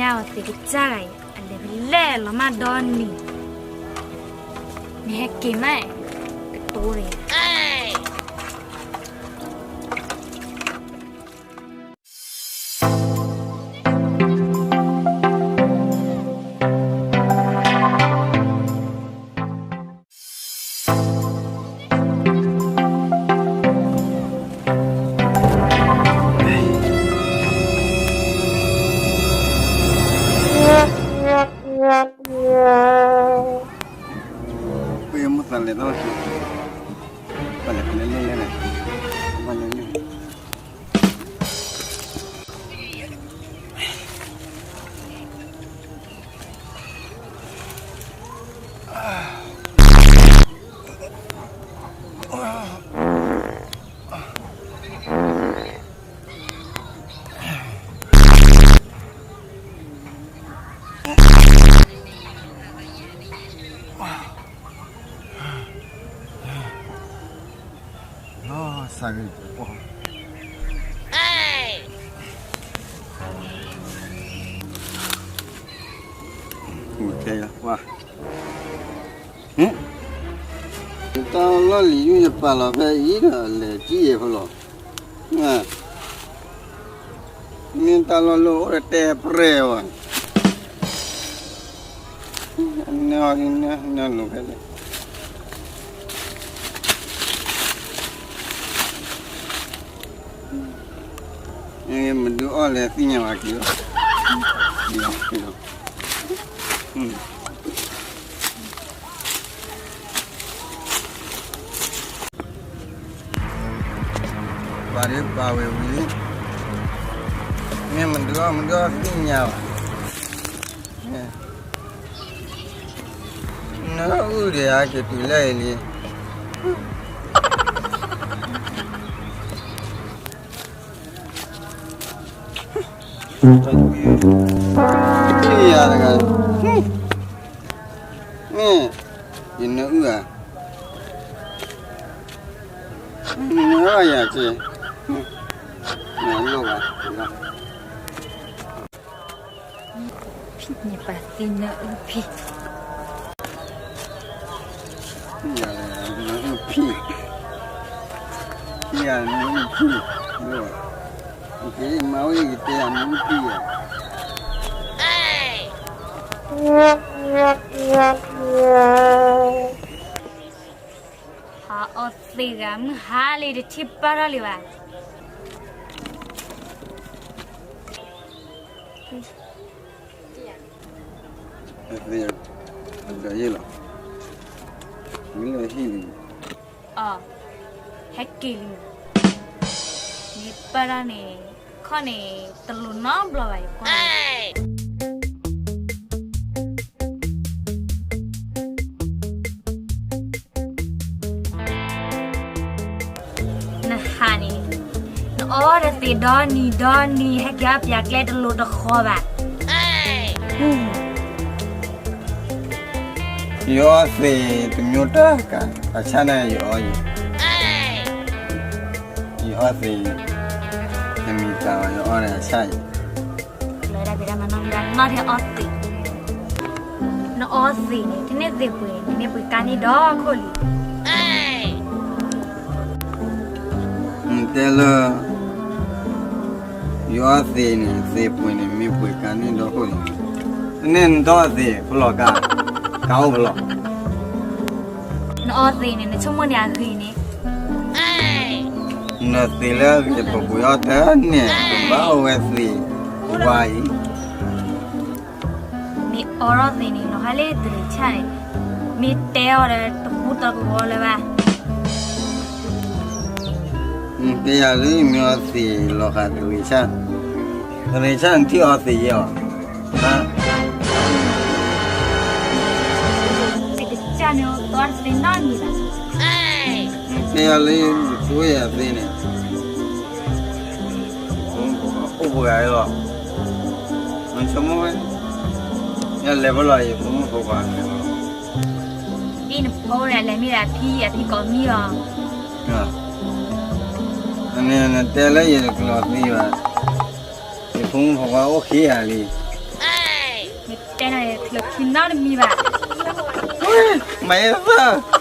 အီၣ်သ့ၣ်ကစၢ်ဂၤအံၤ အလဲၤဖဲလဲၣ်လီၤမးဒီနံၤ, နဟဲက့ၤမး, ကတိၤန့ၣ် ပမ့ၢ်သးလဲၤတၢ်လီၢ်ခံ, ပလဲၤဖဲလဲၣ်လဲၣ်လဲၣ်, ပလဲၤလဲၣ်. တၢ်လီၢ်လံၤယပာ်လီၤဖဲအံၤဒီး လဲၤကံၣ်ယဲၢ်ဖိလီၤ. မ့ၢ်တၢ်လီၢ်လၢအိၣ်တတဲပြဲၢ်ဝဲ, နအီၣ်ဒ်နလိၤဖဲလဲၣ်, မဒုးအီၣ်လဲၤသ့ၣ်ညါဘၣ်က့ၤလီၤ. ပာ်ဒ့ပာ်ဝဲဝံၤလံ, မ့ၢ်မဒုးအီၣ်မဒုးအီၣ်သ့ၣ်ညါဘၣ်, နအုၣ်ဒံးအါက့ၤတုၤလၢအံၤလံ. ယၤတဂၤ, မ့ၢ်, ယနအုၣ်ဧါ, နအီၣ်ယၤက့ၤ, နလိၣ်ဘၣ်, ဖံန့ၣ်ပာ်သံနအုၣ်ဖံ, ဖံယၤ, နအုၣ်ဖံ, ဖံယၤနအုၣ်ဖံ, မၤဝဲကတဲယၤနအုၣ်ဖံယၤ. ဟးအီၣ်သ့ၣ်ဂၤမုၢ်ဟါလံ တထံၣ်ပၢၢ်ထီၣ်လံဘၣ်. သ့ၣ်, ဒီးယ့ၢ်လီၤ, မ့ၢ်လၢဟံၣ်လံ, အ, ဟဲက့ၤလံ, မ့ၢ်ပၢၢ်ထီၣ်န့ၣ်, ခီန့ၣ်, တလိၤနီတဘျီဘၣ်ယကွၢ်. နဟးန့ၣ်, နအီၣ်တသ့ၣ်ဒီနံၤဒီနံၤ ဟဲက့ၤအီၣ်ပၠးကျဲတလိၤတဃီဘၣ်. ယအီၣ်သ့ၣ်တမံၤတၢ်ကး အဆၣ်န့ၣ်ယအီၣ်ယံၤ, ယအီၣ်သ့ၣ်, တမံၤတၢ်ဘၣ် ယအီၣ်န့ၣ်အဆၣ်ယံၤ. လၢဒၣ်ဖဲဒၣ်မၤနီၣ်မံၤဒၣ် နီၣ်ထဲအီၣ်သ့ၣ်, နအီၣ်သ့ၣ်န့ၣ် တန့ၢ်သ့ၣ်ပှ့ၤန့ၣ် မ့ၢ်ပှ့ၤကါန့ၢ်ဒီခိၣ်လံ. နတဲလၢ ယအီၣ်သ့ၣ်န့ၣ် သ့ၣ်ပှ့ၤန့ၣ် မ့ၢ်ပှ့ၤကါန့ၢ်ဒီခိၣ်န့ၣ်, တန့ၢ်နတအီၣ်သ့ၣ်ဖဲလဲၣ်ကါ, ကါအိၣ်ဖဲလဲၣ်. နအီၣ်သ့ၣ်န့ၣ် နဆိကမိၣ်န့ၣ်အဂ့ၤန့ၣ်, နသ့ၣ်လၢအဂ့ၤပပှ့ၤအီၣ်တန့ၢ် ပဘၣ်အီၣ်ဝဲသ့ၣ်ဝါအံၤ. မ့ၢ်အီထီၣ်သ့ၣ်န့ၣ် လီၤဟါလၢတရံးဆၣ်န့ၣ်, မ့ၢ်တဲအီၤဒီးတပူၤတဂီၤလၢၤဘၣ်. နတဲယၤလၢမ့ၢ်အီသ့ၣ်လီၤဃာ်တရံးဆၣ်, တရံးဆၣ်နထံၣ်အီသ့ၣ်ယဲၢ်အီၤ, နတဲယၤလၢယဆိၣ်ယၤသ့န့ၣ် အိၣ်ပှဲၤလီၤ, နဆိကမိၣ်ဝဲ, ယလဲၤဖဲလဲၣ် ယဖိမုၣ်ဖိခွါလဲၤဖဲလဲၣ်. ဒ်နဖိန့ၣ် အလဲၤမ့ၢ်ဒၣ်ဖံအဖံကိးမံၤလီၤ. နတဲလၢယတကျိးသံဘၣ်, ယဖိမုၣ်ဖိခွါအိၣ်ခံဂၤလံ. တဲနၤန့ၣ် ထုးလီၤခံနီတမံၤဘၣ်. မၤသၢ